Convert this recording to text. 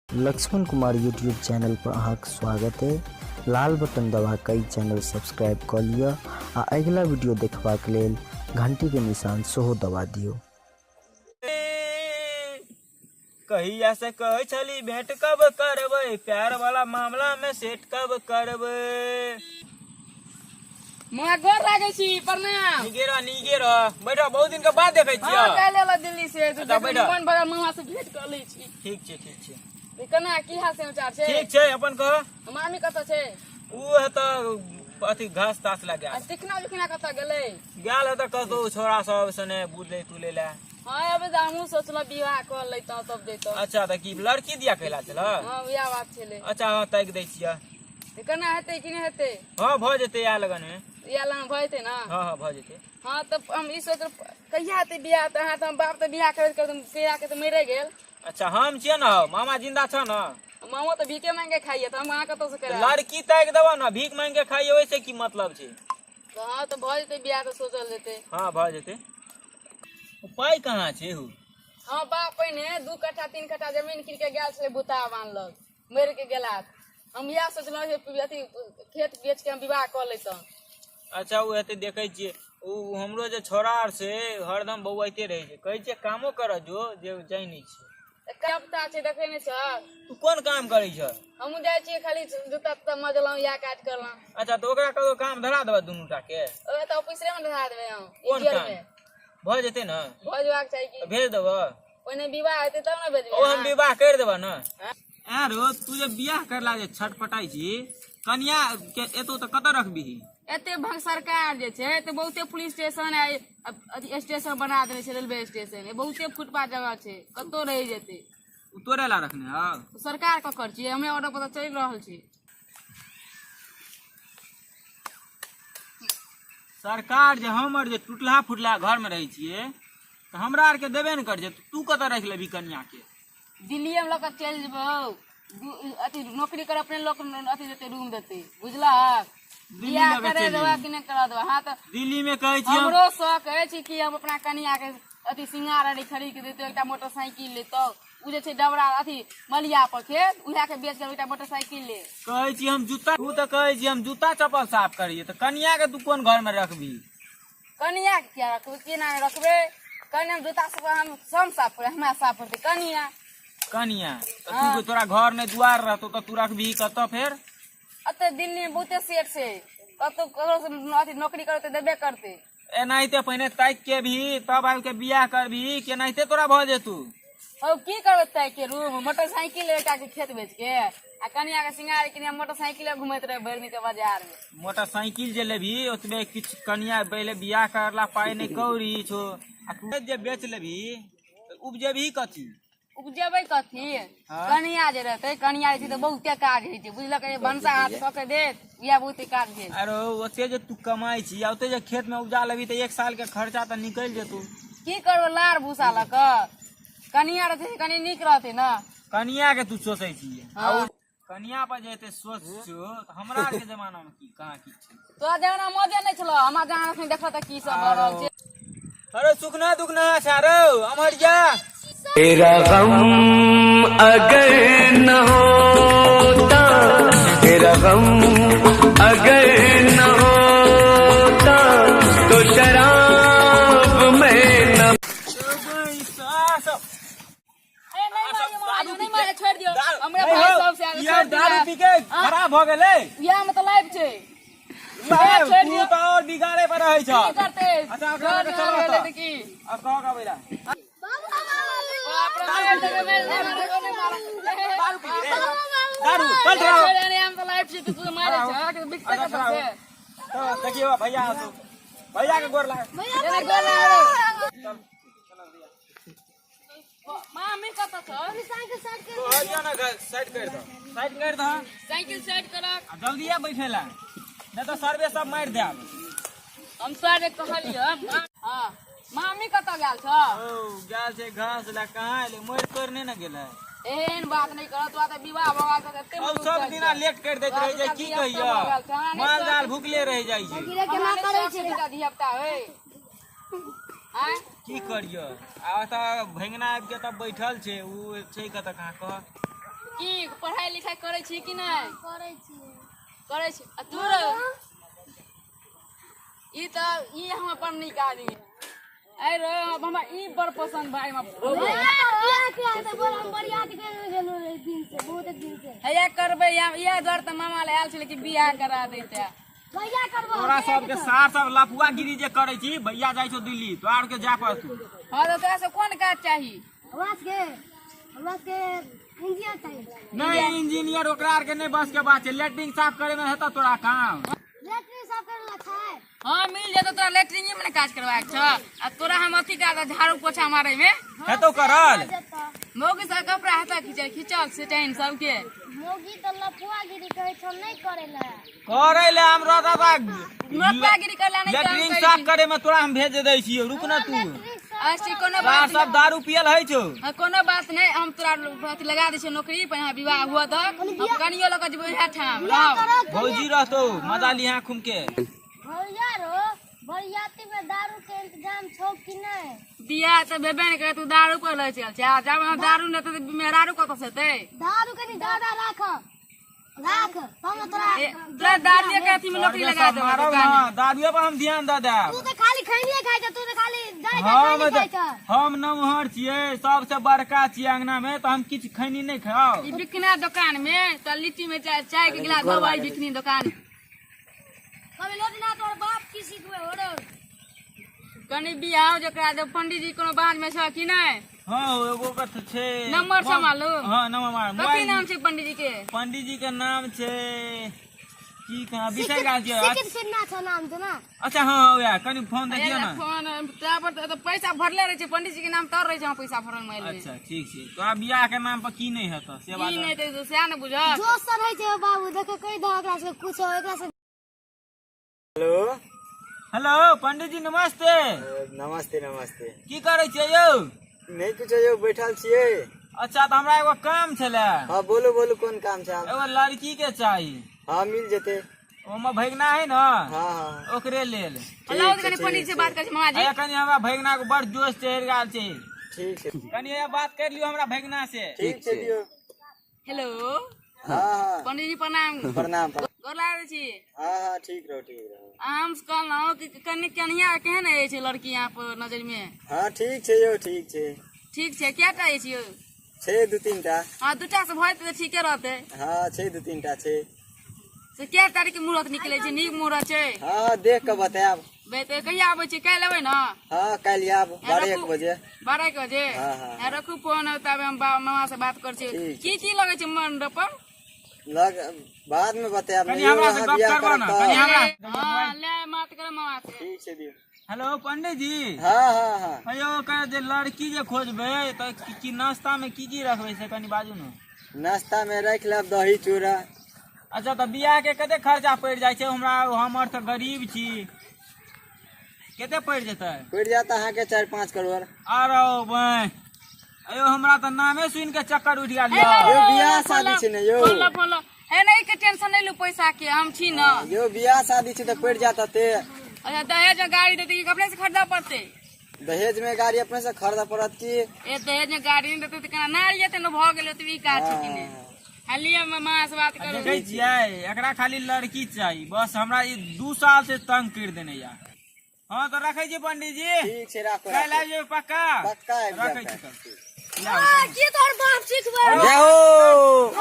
Laxman Kumar YouTube channel पर अहाँके स्वागत अइ। लाल बटन दबा कऽ ई चैनल सब्सक्राइब कऽ लिअ आ अगिला वीडियो देखबाक लेल घंटीके निशान सेहो दबा दियौ। कहिया से कहै छली भेंट कब करबै, प्यार वाला मामला में सेट कब करबै। माँ गोर लागै छी, प्रणाम। नीके रह, नीके रह, बैठ। बहुत दिन के बाद देखै छियै। हाँ, काल्हि एलहुँ दिल्ली से तऽ अच्छा, बैठ। मन भरल मामा से भेंट कऽ लै छी। ठीक छै, ठीक छै। ई केना की हाल समाचार छै? ठीक छै, अपन कह। मामी कतऽ छै? उ है तऽ अथी घास तास लगा। आ चिकना विकना कतऽ गेलै? गेल है तऽ कतौ छोरा सब सने बुलै तुलै लए। हाँ, अब तऽ हमहूँ सोचलहुँ विवाह कऽ लैतहुँ तब जैतहुँ। अच्छा, तऽ की लड़की दिया कैला छल? हाँ, वएह बात छलै। अच्छा, हाँ, ताकि दै छियै। तऽ केना हेतै कि नहि हेतै? हाँ, भऽ जेतै इएह लगन में। इएह लगन भऽ जेतै ने? हाँ हाँ, भऽ जेतै। हाँ, तऽ हम ई सोच कहिया हेतै बियाह? तऽ अहाँ तऽ हम बाप तऽ बियाह करैत करैत कहिया के तऽ मरिए गेल। अच्छा, हम छियै ने, मामा जिंदा छ ने? मामो तऽ भीखे मांगि के खाइए, तऽ हम अहाँ कतऽ से करायब? लड़की ताकि देबऽ ने, भीख मांगि के खाइए ओहिसे की मतलब छै? तऽ हाँ, तऽ भऽ जेतै बियाह तऽ सोचल जेतै। हाँ, भऽ जेतै। पाइ कहाँ छै हौ? हाँ, बाप पहिने 2 कट्ठा 3 कट्ठा जमीन कीन के गेल छलै भूता बान्हलक, मरि के गेला। हम इएह सोचलहुँ जे अथी खेत बेच के हम विवाह कऽ लैतहुँ। अच्छा, ओ हेतै, देखै छियै। ओ हमरो जे छोड़ा आर छै हरदम बौआइते रहै छै, कहै छियै कामो करऽ जो, जे जाइ नहि छै। तऽ कपता छै, देखै नहि छह? तू कोन काम करै छह? हमहूँ जाइ छियै, खाली जूता तूता मजलहुँ, इएह काज करलहुँ। अच्छा, तऽ ओकरा कतौ काम धरा देबऽ दुनू टा के? ओकरा तऽ ऑफिसरे मे धरा देबै हम। कोन इंजीनियर काम मे। भऽ जेतै ने? भऽ जेबाक चाही की। तऽ भेज देबऽ। पहिने विवाह हेतै तब ने भेजबै। ओ हम विवाह करि देबऽ ने। आरो तू जे बियाह करला जे छटपटाइ छी, कनिया के एतौ तऽ कतऽ रखबिही? एते भंग सरकार जे छै तऽ बहुते पुलिस स्टेशन आ अथी स्टेशन बना देने छै, रेलवे स्टेशन, बहुते फुटपाथ जगह छै, कतौ रहि जेतै। ओ तोरे ला रखने हौ? सरकार ककर छियै, हमे ऑर्डर पर तऽ चलि रहल छी। सरकार जे हमर जे टुटलहा फुटलहा घर में रहै छियै तऽ हमरा आरके देबे ने करै छै, तू कतऽ राखि लेबही कनिया के? दिल्लीए मे लऽ कऽ चलि जेबै हौ। अथी नौकरी कर अपने लोक अथी देतै, रूम देतै, बुझलहक? दिल्ली बियाह लऽ कऽ करे चलि देबा जेबही? कि नहि करा देबा? हाँ, तऽ दिल्ली में कहै छियै हमरो शौक अछि कि हम अपना कनिया के अथी सिंगार आर खरीद के देतौ, एकटा मोटरसाइकिल लेतौ। ओ जे छै डबरा अथी मलिया पर खेत, उएह के बेच के एकटा मोटरसाइकिल ले। कहै छी हम जूता, तू तऽ कहै छी हम जूता चप्पल साफ करियै, तऽ कनिया के तू कोन घर में रखबी? कनिया के किया रखबै? केना नहि रखबै? कनिया जूता सब हम सब साफ करै, हमरा साफ करतै कनिया। कनिया तऽ तू तोरा घर नहि दुआर रहतौ तऽ तू रखबी कतऽ फेर? एते दिल्ली में बहुते सेठ छै, कतौ ककरो से अथी नौकरी करतै देबे करतै। एनाहिते पहिने ताकि के भी तब आबि के बियाह करबी कि एनाहिते तोरा भऽ जेतू? हौ, की करबै ताकि के रूम? मोटरसाइकिल एकटा के खेत बेच के आ कनिया के सिंगार किनिया मोटरसाइकिल घुमैत रहे भरि दिन के बाजार में। मोटरसाइकिल जे लेबही ओतबे किछु कनिया पहिले बियाह करला पाइ नहि कौड़ी छौ, आ तू जे बेच लेबही तऽ उपजेबही कथी? उपजेबै कथी? हाँ। कनिया जे रहतै, कनिया जे छै तऽ बहुते काज होइ छै, बुझलक? जे भनसा हाथ कऽ के देत, इएह बहुते काज भेल। अरे ओते जे तू कमाइ छी आ ओते जे खेत में उपजा लेबही तऽ 1 साल के खर्चा तऽ निकलि जेतौ। की करबै लार भूसा लऽ कऽ? कनिया रहतै से कनि नीक रहतै ने। कनिया के तू सोचै छी? हाँ। कनिया पर जे एते सोच छौ तऽ हमरा आर के जमाना में की कहाँ की छै? तोरा जमाना मजे नहि छलौ, हमरा जमाना एखन देखऽ तऽ की सब भऽ रहल छै। अरे सुखना दुखना छै रो अमर जा। तेरा गम अगर न होता, तेरा गम अगर न होता तो शराब में न ए, नहि मारियौ मामा, नहि मारियौ, छोड़ि दियौ। हमरा नहीं भाई हौ, सब से आगे यार छोड़ि दियौ। दारू पी के खराब भऽ गेलै। बियाह में तऽ लाइफ छै। लाइफ, छोड़ि तू दियौ। तऽ और बिगाड़े पर रहै छह। की करतै? अच्छा, ओकरा लऽ कऽ छोड़ चलऽ दियौ, तऽ। तऽ की? अब कह के अबै ला। बाप रे, मारि देबै, मारि देबै, मारि देबै। दारू पी रे। दारू, चल ठहराओ। छोड़ि दे, हम तऽ लाइफ छै, तू मारै छह, कि बिकतै अच्छा, कतऽ से? तऽ देखियौ भैया हँसू। भैया के गोर लाग। एने गोर लाग। चल, चल भैया। मामी कतऽ छौ? कहलियौ ने घर साइड करि दह, साइड करि दह। साइकिल साइड करक। आ जल्दी आ बैठे ला, नहि तऽ सर्वे सब मारि देब। हम सर कहलियै। हाँ, मामी कतऽ गेल छौ? ओ गेल छै घास लए, कहाँ एलै? मरि तोरि नहि ने गेलै? एहन बात नहि करत, तोरा तऽ विवाह भऽ गेल छौ, एते अब सब दिना लेट करि दैत रहै छै, की कहियौ, माल जाल भुखले रहि जाइ छै। केना करै छै धिया पुता होय? आँय, की करियौ, आ ओतऽ भैंगना आबि के तब बैठल छै। ओ छै कतऽ कहाँ कह? की पढ़ाई लिखाई करै छी कि नहि? करै छियै। करै छी। आ तू रे? ई तऽ ई हमर बड़ नीक आदमी अरे रे, हमरा ई बड़ पसंद भाई हमरा। बियाह के आए तऽ बोल, हम बरियात गेल रहै दिन से, बहुत दिन से। हैया करबै, इएह दुआरे तऽ मामा लए आयल छलै कि बियाह करा दैते। भैया करबो। तोरा सबके सार सब लफुआ गिरी जे करै छी। भैया जाइ छौ दिल्ली, तोरा आरके जाय पड़तौ। हँ, तऽ तोरा से कोन काज चाही? हमरा सबके इंजीनियर चाही। नहीं, इंजीनियर ओकरा आरके नहि बस के बात छै। लेटरिन साफ करे में हेतौ तोरा काम? लेटरिन साफ करे ला छै। हँ, मिल जेतौ। तोरा लेटरिंगे में ने काज करबाक छौ? आ तोरा हम अथी करा दे, झाड़ू पोछा मारे में। हेतौ करल? जेतौ। मौगी सब कपड़ा हेतौ खींचल खींचल से टाइम सबके? मौगी तऽ लफुआ गिरी कहै छौ नहि करे ला। करे ले हमरा दादा। लफुआगिरी करला नहि काम लेटरिन करै साफ छी। करे में तोरा हम भेज दै छियौ, रुक ना तू। लेटरिन साफ अच्छा, कोनो तोरा बात सब दारू पियल हइ छौ। हाँ, कोनो बात नहि, हम तोरा अथी लगा दै छियौ नौकरी पर। यहाँ विवाह हुआ तऽ हम कनियो लऽ कऽ जेबै इएह ठाम रहब। भौजी रहतौ, मजा लिहा खूम के। भैया रो, बरियाती में दारू के इंतजाम छौ कि नहि? बियाह तऽ भेबे नहि करे, तू दारू पर लऽ चल छै। आ जब हम दारू नहि तऽ मेहरारू कतऽ से हेतै? दारू कनि ज्यादा राख राख, तब ने तोरा। ए, तोरा दारूए के अथी में नौकरी लगा देबौ मारब दुकान में। ना, दारूए पर हम ध्यान दऽ देब। तू तऽ खाली खैनिये खाइ छ, तू तऽ खाली जाइ छ। हम खाली खाइ छ। हम नमहर छियै, सबसे बड़का छियै अंगना में, तऽ हम किछु खैनी नहि खाउ। ई बिकना दुकान में तो लिट्टी में चाय चाय के गिलास दवाई बिकनी दुकान। कभी लोटना तोर बाप की सिखबे हो रे? कनि बियाह जकरा दे, पंडीजी कोनो बात में छ कि नहि? हँ, एगो के तऽ छै। नंबर छ मालूम? हँ, नंबर मालूम। कथी नाम छै पंडीजी के? पंडीजी के नाम छै की कहाँ बिसरि गेल छियै। सिकित सिन्हा छौ नाम छै ना? अच्छा, हँ, वएह। कनि फोन देखियौ ने। फोन तोरा पर तऽ पैसा भरले रहै छै, पंडीजी के नाम तर रहै छै हमर पैसा भरल मोबाइल में। अच्छा, ठीक छै। तोरा बियाह के नाम पर की नहि हेतौ से बात? की नहि तऽ सएह ने बुझल। जोश से रहै छै बाबू, देखे कहि दह एकरा से कुछ, एकरा से। हेलो। हेलो, पंडीजी नमस्ते। नमस्ते नमस्ते। की करै छियै यौ? नहि कुछो यौ, बैठल छियै। अच्छा, तऽ हमरा एगो काम छलै। हाँ, बोलू बोलू, कोन काम छै? एगो लड़की के चाही। हाँ, मिल जेतै। ओमे भगना है ने? हाँ हाँ। ओकरे लेल। लाउ तऽ कनि पंडीजी से बात करै छी मामाजी। अरे, कनि हमरा भगना के बड़ जोश चढ़ि गेल छै। ठीक छै। कनि हैया बात कर लियौ हमरा भगना से। ठीक छै, दियौ। हेलो। हाँ हाँ। पंडीजी प्रणाम। प्रणाम प्रणाम। गोर लागै छी। हाँ हाँ, ठीक रहो, ठीक रहो। हम कहलहुँ कि कनि कन्या केहन अछि लड़की यहाँ पर नजर में? हाँ, ठीक छै यौ, ठीक छै। ठीक छै। कएटा अछि यौ? छै दू तीन टा। हँ, दूटा से भऽ जेतै तऽ ठीके रहतै। हाँ, छै, दू तीन टा छै। से कए तारीख के मुहूर्त निकलै छै? नीक मुहूर्त छै? हाँ हाँ, देख कऽ बतायब। बे तऽ कहिया आबै छी? काल्हि एबै ने? हाँ, काल्हि आयब 12 1 बजे। 12 1 बजे? हाँ, हाँ। हाँ, रखू फोन, तब हम मामा से बात कर छी। ठीक। की की लगै छै मंडप पर? लग बाद में बतायब। कनि यौ, हमरा से अहाँ गप बियाह करबो करब ने, तऽ- कनि हमरा। हाँ, ले बात कर मामा से। ठीक छै, दियौ। हेलो, पंडीजी। हाँ हाँ हाँ। अयो, ओकर जे लड़की जे खोजबै तऽ की की नाश्ता में की की रखबै से कनि बाजू ने। नाश्ता में राखि लेब दही चूड़ा। अच्छा, तऽ बियाह के कते खर्चा पड़ि जाइ छै? हमरा हमर तऽ गरीब छी, कते पड़ि जेतै? पड़ि जायत अहाँके 4-5 करोड़। अरे बहिन, अयो, हमरा तऽ नामे सुनि के चक्कर उठि गेल यौ। यौ, बियाह शादी छै ने यौ। फोन लो, फोन लो। हे, नहीं के टेंशन नहीं लू पैसा के, हम छी न। यौ, बियाह शादी छै तऽ पड़ि जायत एते। अच्छा, दहेज में गाड़ी देते कि कपड़े से खरीदऽ पड़ते? दहेज में गाड़ी अपने से खरीदऽ पड़त की। ए, दहेज में गाड़ी नहीं देते तऽ केना ना जेतै ने? भऽ गेलै, ओतबी काज छै कि नहि? हालिए मामा से बात करू। देखै छियै, एकरा खाली लड़की चाही बस। हमरा ई 2 साल से तंग कर देने या। हाँ, तऽ रखै छी पंडीजी। ठीक छै, राखो। काल्हि राखो। आबि जेबै पक्का? पक्का आबि जायब रखै छी काल्हि। तब। की तोहर बाप सिखबै? जय हो।